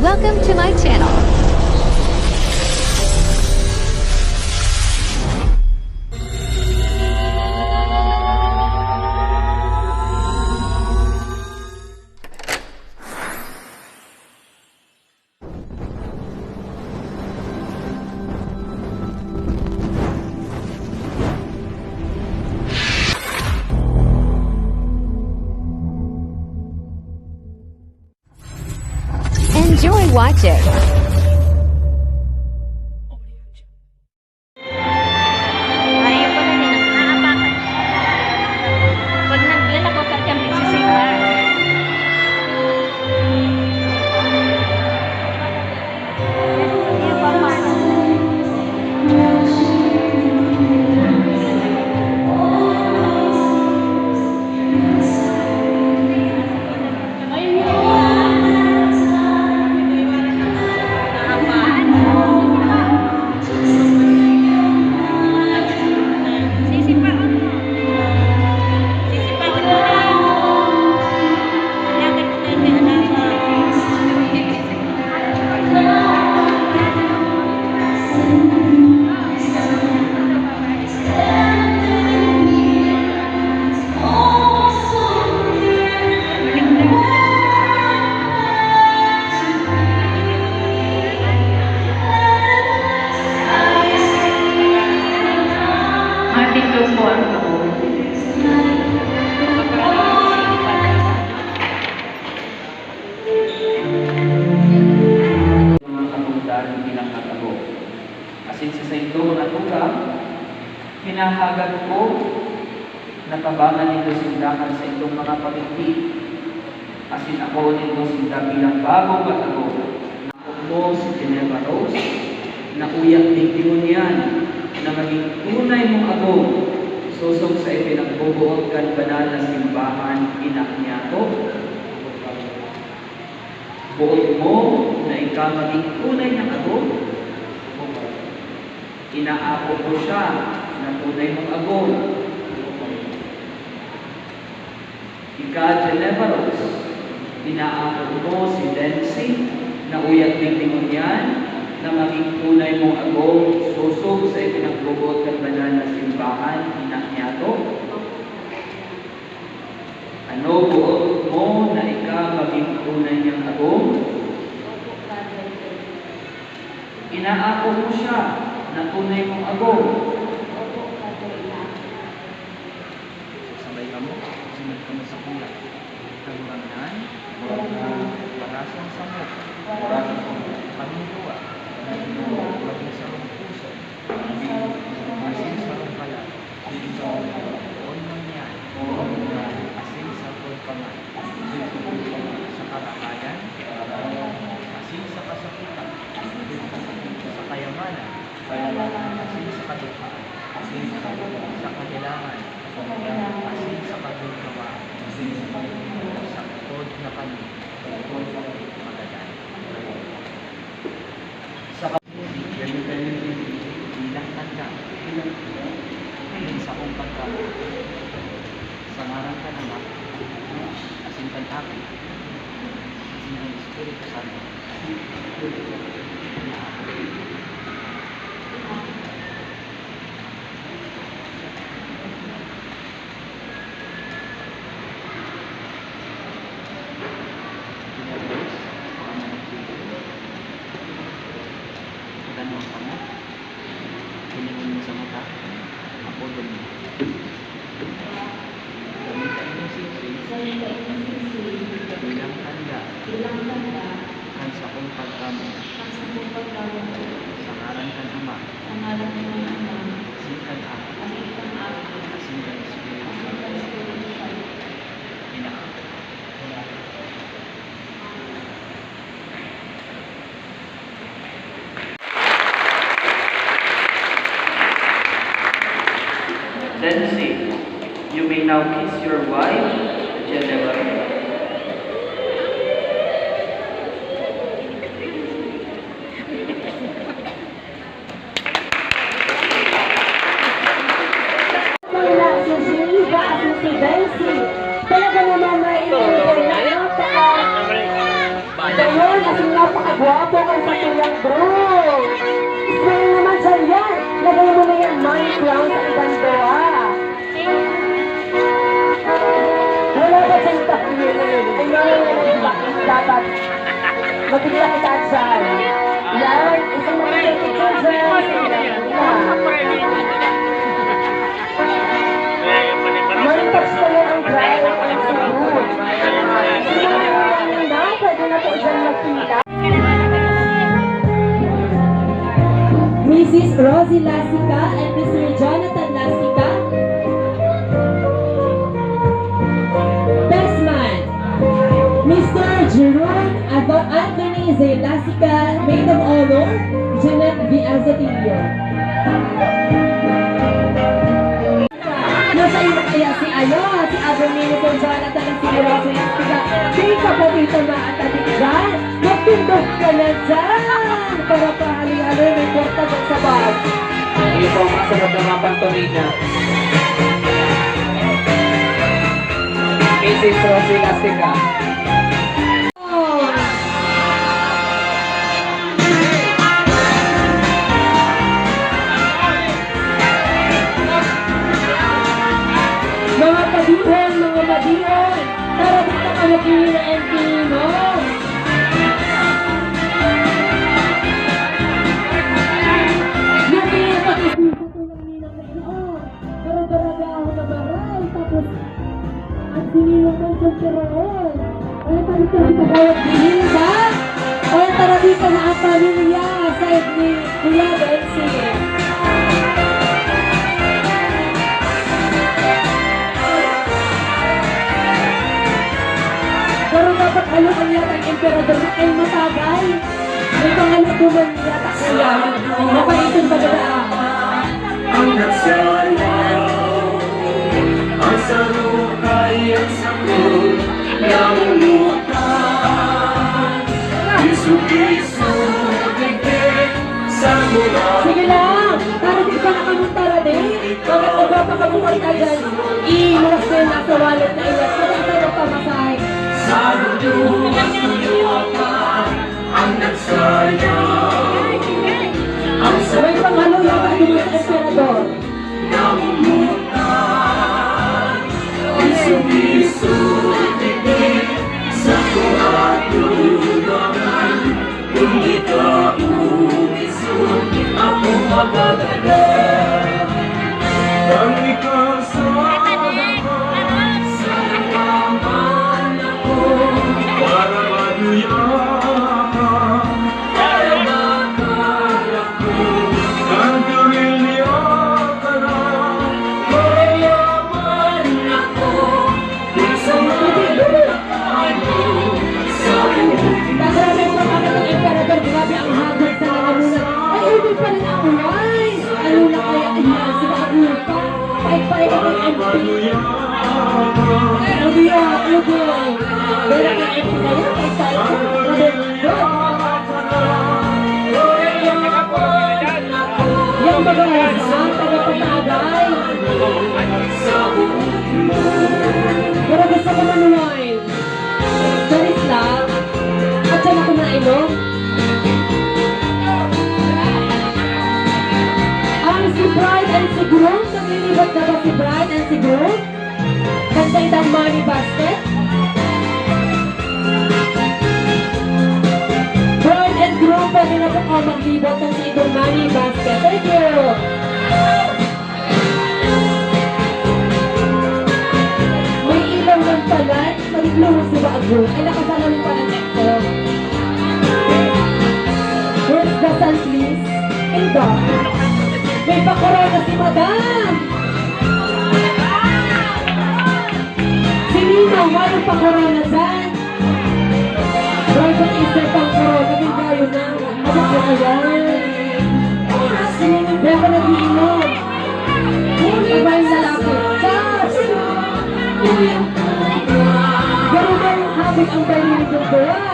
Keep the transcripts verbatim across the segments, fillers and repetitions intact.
Welcome to my channel. Enjoy watching. Ayaw pala nila naapakan. Pag naglalakaw ka dyan, nagsisipa. Matiklop po ang tuhod. Mga katungdan bilang natago. Asin sa saindong mga tugang, hinahagad ko na tabangan nindo sinda kan saindong mga pamigdi, asin akoon nindo sinda bilang bagong katagoan. Ako mo si Geneva Rose, na uya digdi ngunyan na magin tunay mong agom, sosog sa ipinagboboot kan banal na simbahan, ina niyato. Boot mo na ika magin tunay niyang agom? Inaako ko siya na tunay mong agom. Ika, Geneva Rose, inaako ko si Dency, na uya digdi ngunyan na magin tunay mong agom, sosog sa ipinagboboot kan banal na simbahan, ina niyato. Ano, boot mo na ika magin tunay niyang agom? Opo, Father. Inaako mo siya na tunay mong agom? Opo, Father, inaako. Sabay kamo, sunod kamo sa kuya. Kagurangnan, Kagurangnan, warasong samot. Warasong samot. Kaming duwa. Kaming duwa. Magin sarong puso. Magin sarong puso. Magin sarong kalag. Poon man iyan, asin sagkod pa man, sa karakayan, asin sa kasakitan, sa kayamanan, asin sa kadukhaan, sa kahelangan, asin sa kagugmawaan, sagkod na kami magadan. Sa pag-, bilang tanda, bilang tanda, sa akong pagkamatay, sa ngaran kan Ama, asin kan Aki, asin kan Espiritu Santo. Gamitan mo sisig bilang tanda kan sakong pagkamatay. Sa ngaran kan Ama. Sa ngaran kan Ama. Asin kan Aki. Asin kan Aki. Asin kan Espiritu Santo. Asin kan Espiritu Santo. Ina. Dency, you may now kiss your wife, Geneva. Mga si Geneva at si Dency, talaga namang may napaka-, dayon at napaka-, Gwapo kang satuyang bro. Smile naman dyan yan. Lagay mo na yan, money crown sa ibang doha. Wala pa siyang takil. Ay, wala na yung bakit dapat. Magkita kita dyan. Yan. Isang magandang picture dyan. Mantas pa lang ang drive. Ang sagot. Sino na lang na? Pwede na po dyan magpila. Missus Rosie Lastica and Mister Jonathan Lastica. Best man, Mister Jerome Ado-, Anthony Zay Lastica, Maid of Honor, Jeanette V. Azatillo. Nasa iyo kaya si, ano, si Adelino Gonzalez at si Rosie Lastica? Di ka ba dito maatabi dyan? Magtindog ka na dyan! Para pahali-hali, may kwarta dyan sa bag. Iyo po, masarap na mga pantonina. Missus Rosie Lastica. Mga padihon, mga madihon, tara dito ka maghihinaan kini, no? Yung pinapakisisa ko lang nila ngayon. Pero baragahon na baray, tapos ang sinilang ng sulturaon. Kaya tabi-tabi ka kaya dili ba? Kaya tara dito na ang pamilya, side ni Kuya Bensi. Pero dapat alam ang yata ang emperador na ay matagay. May pangalaguman yata kaya. Mapaiton ba daan? Ang nagsaya, ang sarukay, ang sakol, namumutan. Isu-isu, digdi, sa mula. Sige lang, para di pa na kami para din. Bakit nagpapakabuhay ka dyan? Iiwas ko yung nasa wallet na iwas. Kasi sa iyong pamasahe. Sa dulo, mas dulo pa. Ang nagsayang, ang sabay pang halo yata duman sa emperador. Namumutan, isu-isu, digdi, sa kuratularan, kung ikaw umiso, ako magdadala. Ang ikaw sa labas, sa laman ako, para maduya ka, para makalako. Ang karilya ka na, mayaman ako, di sa mga ano, sa buhay. Grabe ang pagkakataon, Emperador. Grabe ang hagod sa lalamunan. Ay, ubod pa rin ang wine. Ano na kaya iyan? Sila ang lupa. Pait-pait ang M P. Ano yan? Ano yan? Pero ang M P na yan, pait-pait. Yung baga, ha? Tagapatagay. Pero gusto ko man wine. Charis lang. At siya na kumain, no? Ang si bride and si groom, naglilibot na ba si bride and si groom? Kanta itang money basket. Bride and groom, pwede na po kayo maglibot ng sa itong money basket. Thank you. May ilaw ng palan, maligluhos si Bago. Ay, nakasalamin pa ng tekto. Where's the sun, please? Ito. May pakorona si Madam! Si Nino, mayroong pakorona dyan. Driver, isa pang corona, may tayo na. Ano po kaya? Kaya ako nag-iinom. Sabay na lapit. Chas! Pero may habit ang bayan ng Dugdura.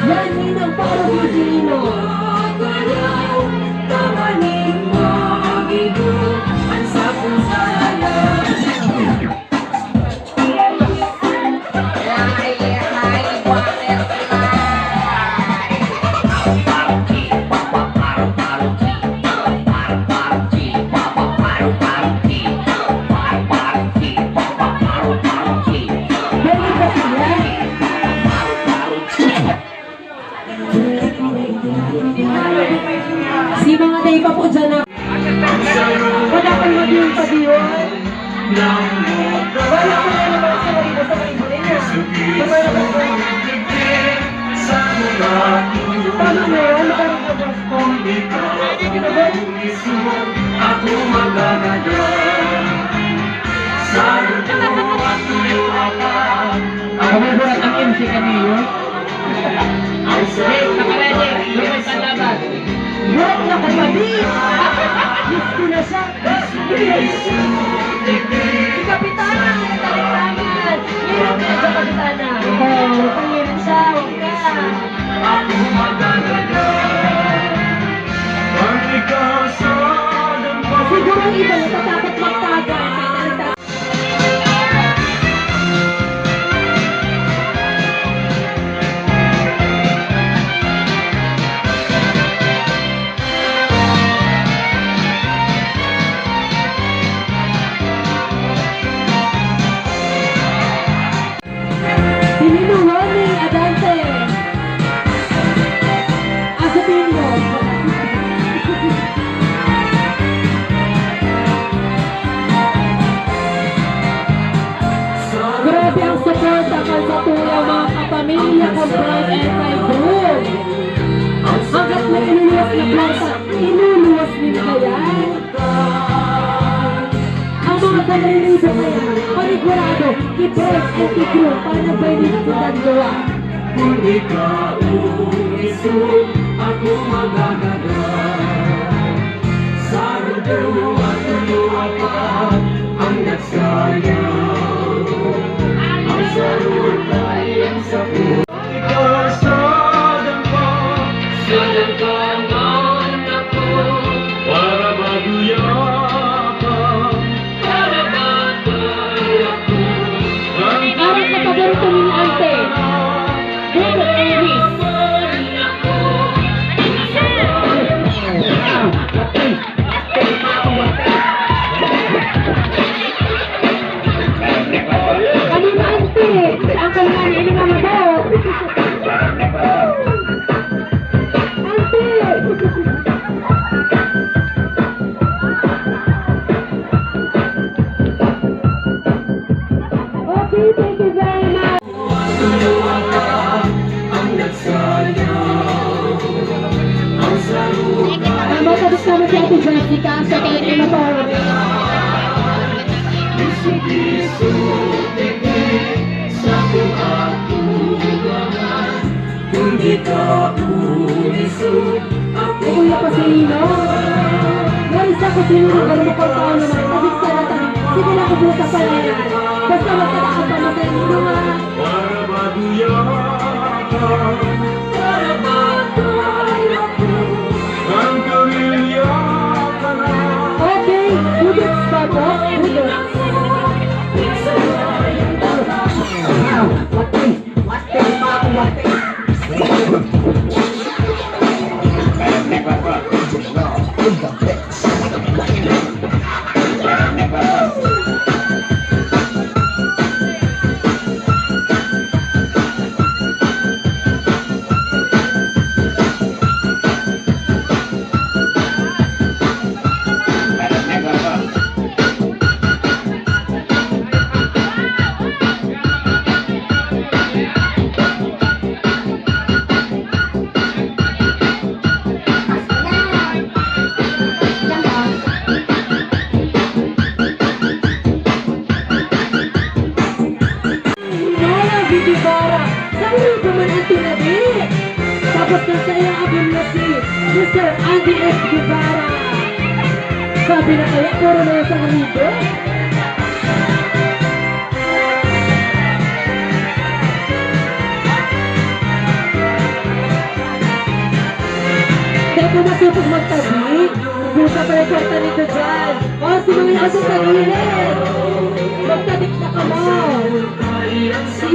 Yan, ninang, para di sino. Si mga day pa po dyan na wala pang maging padiyon. Wala po na naman sa mga iba sa mga iba niya. Sa mga iba po. Tama na yan. Ako magagada. Sa luto at luha pa. Kami po ang M C kaniyo. Hey, nakaredy. Lumay sa laban. Burak na kapatid. Diyos ko na siya. Si Kapitana, ang nagtaliktaman. Hirap na siya, Kapitana. Oo, pangirin siya. Huwag ka. Siguro ang iba natatakot magtagan. Si Nino Ronnie Adante. Asupin mo. Grabe ang suporta kan satuyang mga kapamilya kan bride and kay groom. Hanggat may inuluwas na kwarta, inuluwas ninda yan. Ang mga taga-Iloilo kaya, panigurado, ki-bride and ki-groom, para nagbayad sa duwa. Kun ikaw mismo, ako magagada. Sa duwa, duwa pa ang nagsayaw. Ang sarong tayo sa buhay. Ikaw sa dampa, sa dampa man ako. Para maduya ka, para maduya ako. Parang kapaborito ni Ante. David Elvis. Kami na, Ante. Ang kanya, ini nga mabot. Ante. Okay, thank you very much. Tama, tapos naman si Ate Jessica sa Tete Motor. Kuya Pasilino. Marisa Pasilino, pero mukha pa ako naman. Kasi sa lahat, sige lang, kumusta pa yan? Basta magkataon pa, masaya nyo, ha? Okay, good pa po. Good. Nola Vigibara, sa ulo pa man ang tinabi. Tapos nang sa iyang abon na si Mister Andy S. Guevara. Sabi na kaya, puro na yung sa ulo. Dahil kung masipag magtabi, busa pa yung kwarta nito dyan. O, si mga yaon sa gilid. Magtabi na kamo.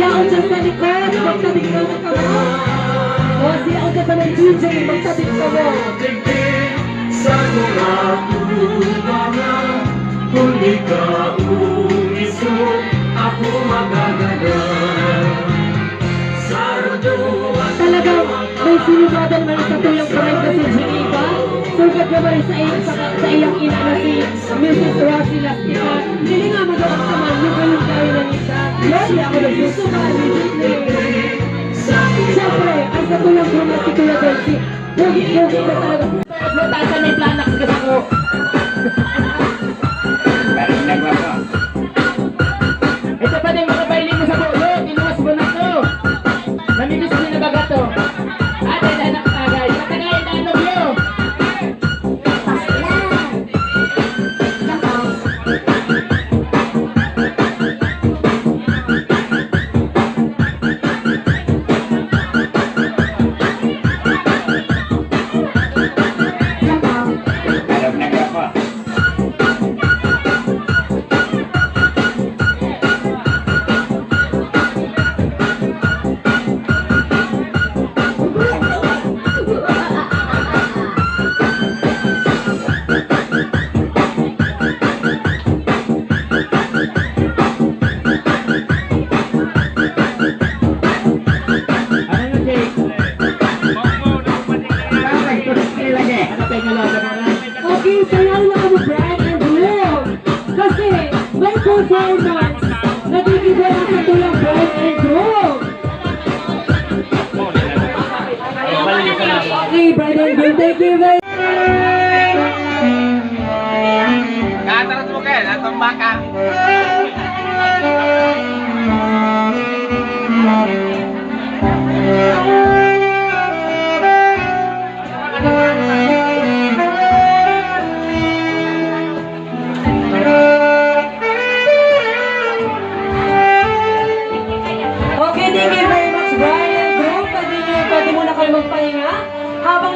Yaon dyan sa likod. Magtabi na kamo. O, siya ang kasamang D J, magtabit ka mo. Sa mga bunga, kung di ka umiso, ako magagana. Sa rodo at Talagang may sinubadan man sa tuyang pride na si Geneva. Sugad na man sa iyang, sa, sa iyang ina na si Missus Rosie Lastica. Dili nga magawa ka man, yung ganun tayo na nita. Lord, ako nagsusuka, immediately. Siyempre, ang sa tuyang group na si Kuya Delcy, pogi-pogi na talaga. Butasan may planak sa kasako. Ito pa din mga bailin mo sa bulo, inuwas mo na to. Namimiss ko na baga to. Ate, anak tagay. Matagayan na ano, view. Ano yun, Jake? Ano pa yung nalaman mo na? Okay, sayaw na kamo, Brian and Drew. Kasi may performance na gigibo ang sa tuyang Brian and Drew. Okay, Brian and Drew, thank you very Katarat mo kayo, natong baka. Okay, thank you very much, Brian. Bro, pwede, pwede muna kayo magpahinga. Habang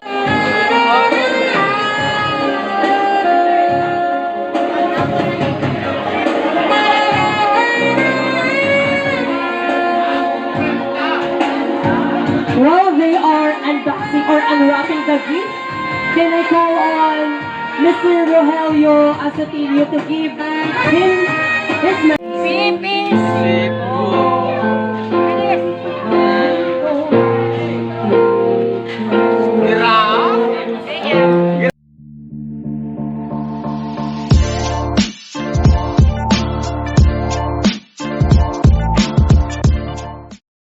While they are unboxing or unwrapping the gift, can I call on Mister Rogelio Asotilio to give him his